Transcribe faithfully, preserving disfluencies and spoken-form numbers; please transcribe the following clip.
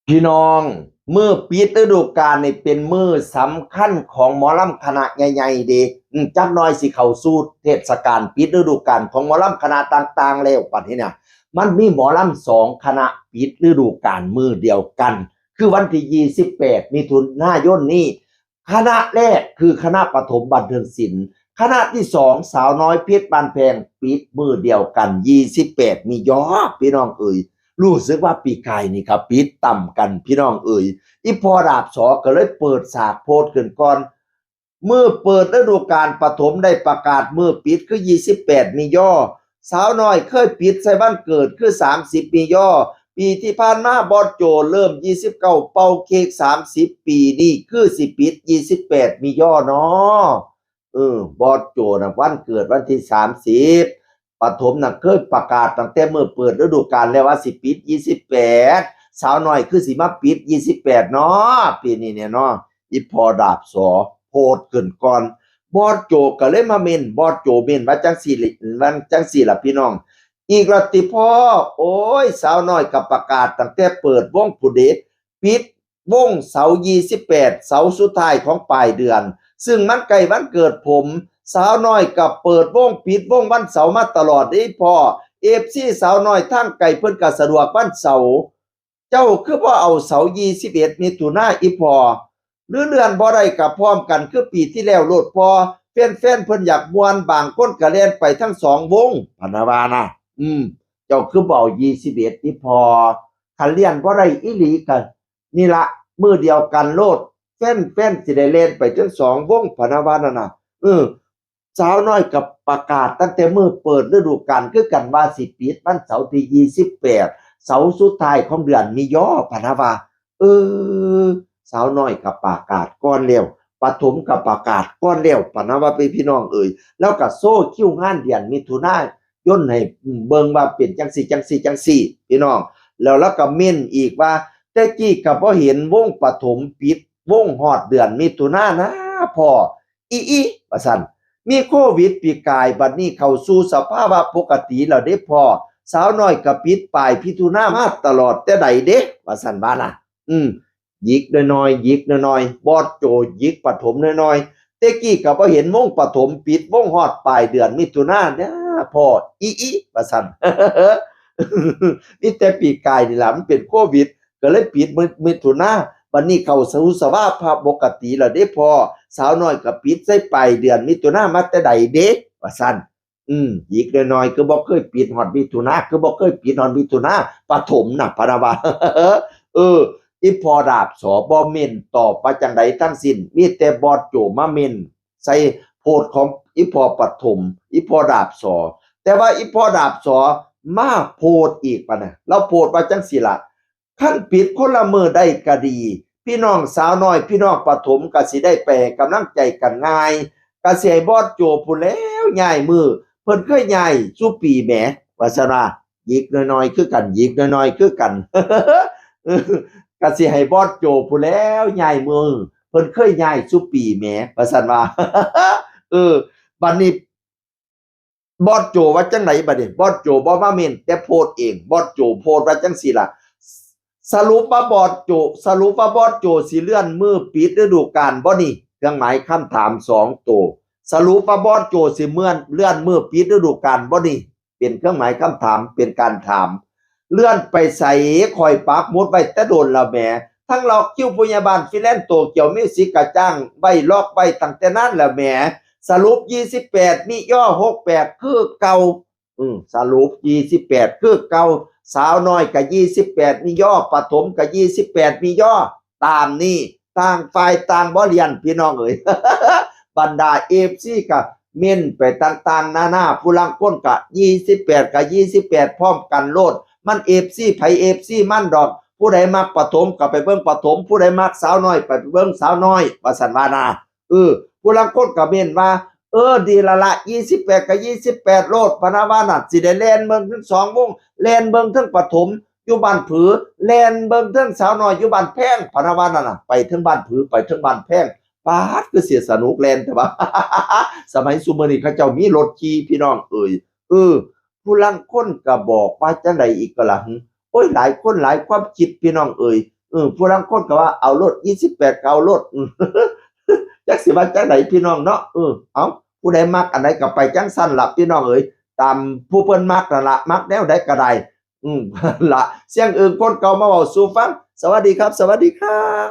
พี่น้อง มื้อปิดฤดูกาลนี่เป็นมื้อสำคัญของหมอลำคณะใหญ่ๆเด้ อืม จักหน่อยสิเข้าสู่เทศกาลปิดฤดูกาลของหมอลำคณะต่างๆแล้ว บัดนี้เนี่ย มันมีหมอลำสองคณะปิดฤดูกาลมื้อเดียวกัน คือวันที่ยี่สิบแปดมิถุนายนนี้ คณะแรกคือคณะปฐมบันเทิงศิลป์ คณะที่สองสาวน้อยเพชรบ้านแพง ปิดมื้อเดียวกัน ยี่สิบแปดมิยอ พี่น้องเอ๋ย รู้สึกว่าปีกายนี่ครับ ปิดต่ำกันพี่น้องเอ๋ย อีพ่อดาบสอก็เลยเปิดฉากโพสต์ขึ้นก่อน มื้อเปิดฤดูกาลปฐมได้ประกาศมื้อปิดคือยี่สิบแปดมิยอ สาวน้อยเคยปิดใส่วันเกิดคือสามสิบมิยอ ปีที่ผ่านมาบอสโจเริ่มยี่สิบเก้า เป่าเค้กสามสิบ ปีนี้คือสิปิดยี่สิบแปดมิยอเนาะ เออ บอสโจนะวันเกิดวันที่สามสิบ ปฐมน่ะเคยประกาศตั้งแต่มื้อเปิดฤดูกาลแล้วว่าสิปิดยี่สิบแปด สาวน้อยคือสิมาปิดยี่สิบแปดเนาะ ปีนี้เนี่ยเนาะ อีพ่อดาบสอโพสต์ขึ้นก่อน บอสโจก็เลยมาเม้น บอสโจเม้นว่าจังซี่ ว่าจังซี่ล่ะพี่น้อง อีกแล้วติพ่อ โอ้ย สาวน้อยก็ประกาศตั้งแต่เปิดวงพุ้นเด้ ปิดวงเสาร์ยี่สิบแปด เสาร์สุดท้ายของปลายเดือน ซึ่งมันใกล้วันเกิดผม สาวน้อยก็เปิดวงปิดวงวันเสาร์มาตลอดเด้พ่อ เอฟซี สาวน้อยทางไกลเพิ่นก็สะดวกวันเสาร์ เจ้าคือบ่เอาเสาร์ยี่สิบเอ็ดมิถุนาอีพ่อ หรือเลื่อนบ่ได้ก็พร้อมกันคือปีที่แล้วโลดพ่อ แฟนๆเพิ่นอยากม่วน บางคนก็แล่นไปทั้งสองวง พะนะว่านะ อืม เจ้าคือบ่เอายี่สิบเอ็ดอีพ่อ คันเลื่อนบ่ได้อีหลีก็นี่ละ มื้อเดียวกันโลด แฟนๆสิได้แล่นไปทั้งสองวง พะนะว่านั่นน่ะ เออ สาวน้อยก็ประกาศตั้งแต่มื้อเปิดฤดูกาลคือกันว่าสิปิดวันเสาร์ที่ยี่สิบแปด เสาร์สุดท้ายของเดือนมิยอ พะนะว่า เออ สาวน้อยก็ประกาศก่อนแล้ว ปฐมก็ประกาศก่อนแล้ว พะนะว่าพี่น้องเอ๋ย แล้วก็โชว์คิวงานเดือนมิถุนายนให้เบิ่งว่าเป็นจังซี่ จังซี่ จังซี่ พี่น้อง แล้วลาวก็เม้นอีกว่า แต่กี้ก็บ่เห็นวงปฐมปิดวงฮอดเดือนมิถุนานะพ่อ อีอี ว่าซั่น มีโควิดปีกาย บัดนี้เข้าสู่สภาวะปกติแล้วเด้พ่อ สาวน้อยก็ปิดปลายมิถุนามาตลอดแต่ใดเด้ ว่าซั่นว่านะ อืม หยิกน้อยๆ หยิกน้อยๆ บอสโจหยิกปฐมน้อยๆ แต่กี้ก็บ่เห็นวงปฐมปิดวงฮอดปลายเดือนมิถุนาเด้อพ่อ อีอี ว่าซั่น มีแต่ปีกายนี่ล่ะมันเป็นโควิด ก็เลยปิดมื้อมิถุนา บัดนี้เข้าสู่สภาวะปกติแล้วเด้พ่อ สาวน้อยก็ปิดใส่ปลายเดือนมิถุนามาแต่ใดเด้ ว่าซั่น อืม หยิกน้อยๆ คือบ่เคยปิดฮอดมิถุนา คือบ่เคยปิดฮอดมิถุนา ปฐมน่ะ พะนะว่า เออ อีพ่อดาบสอบ่เม้นตอบว่าจังใดทั้งสิ้น มีแต่บอสโจมาเม้นใส่โพสต์ของอีพ่อปฐม อีพ่อดาบสอ แต่ว่าอีพ่อดาบสอมาโพสต์อีกปะนะ ลาวโพสต์ว่าจังซี่ล่ะ คันปิดคนละมื้อได้ก็ดี พี่น้องสาวน้อย พี่น้องปฐมก็สิได้ไปให้กำลังใจกันง่าย ก็สิให้บอสโจพู้นแหล้วย้ายมื้อ เพิ่นเคยย้ายซุปีแหม ว่าซั่นว่า หยิกน้อยๆ คือกัน หยิกน้อยๆ คือกัน ก็สิให้บอสโจพู้นแหล้วย้ายมื้อ เพิ่นเคยย้ายซุปีแหม ว่าซั่นว่า เออ บัดนี้ บอสโจว่าจังใดบัดนี้ บอสโจบ่มาเม้น แต่โพสต์เอง บอสโจโพสต์ว่าจังซี่ล่ะ สรุปว่าบอสโจ สรุปว่าบอสโจสิเลื่อนมื้อปิดฤดูกาลบ่นี่ เครื่องหมายคำถามสองตัว สรุปว่าบอสโจสิเมื่อน เลื่อนมื้อปิดฤดูกาลบ่นี่ เป็นเครื่องหมายคำถาม เป็นการถาม เลื่อนไปไส ข้อยปักหมุดไว้แต่โดนแล้วแหม ทั้งล็อกคิวผู้ใหญ่บ้านฟรีแลนซ์โตเกียวมิวสิกกะจ้างไว้ล็อกไว้ตั้งแต่นานแล้วแหม สรุปยี่สิบแปดมิยอ หกแปด คือเก่า อืม สรุปยี่สิบแปดคือเก่า สาวน้อยก็ยี่สิบแปดมิยอ ปฐมก็ยี่สิบแปดมิยอ ตามนี้ ต่างฝ่ายต่างบ่เลื่อน พี่น้องเอ๋ย บรรดาเอฟซีก็เม้นไปต่างๆนานา ผู้ลางคนก็ยี่สิบแปดก็ยี่สิบแปดพร้อมกันโลด มันเอฟซีไผเอฟซีมันดอก ผู้ใดมักปฐมก็ไปเบิ่งปฐม ผู้ใดมักสาวน้อยไปเบิ่งสาวน้อย ว่าซั่นว่านา เออ ผู้ลางคนก็เม้นว่า เออ ดีละละ ยี่สิบแปดก็ยี่สิบแปดโลด พะนะว่านั่น สิได้แล่นเบิ่งทั้งสองวง แล่นเบิ่งทั้งปฐมอยู่บ้านผือ แล่นเบิ่งทั้งสาวน้อยอยู่บ้านแพง พะนะว่านั่นน่ะ ไปทั้งบ้านผือ ไปทั้งบ้านแพง ป๊าด คือเสียสนุกแล่นแต่ว่า สมัยซุมื้อนี้เขาเจ้ามีรถขี่ พี่น้องเอ๋ย เออ ผู้ลางคนก็บอกว่าจังใดอีกก็ล่ะหึ โอ้ย หลายคนหลายความคิด พี่น้องเอ๋ย เออ ผู้ลางคนก็ว่าเอาโลด ยี่สิบแปด ก็เอาโลด อืม จักสิว่าจังได๋พี่น้องเนาะ เออ เอา ผู้ใดมักอันใด๋ก็ไปจังซั่นล่ะพี่น้องเอ๋ย ตามผู้เพิ่นมักนั่นล่ะ มักแนวใด๋ก็ได้ อืม ล่ะ เสียงเอิงคนเก่ามาเว้าสู่ฟัง สวัสดีครับ สวัสดีครับ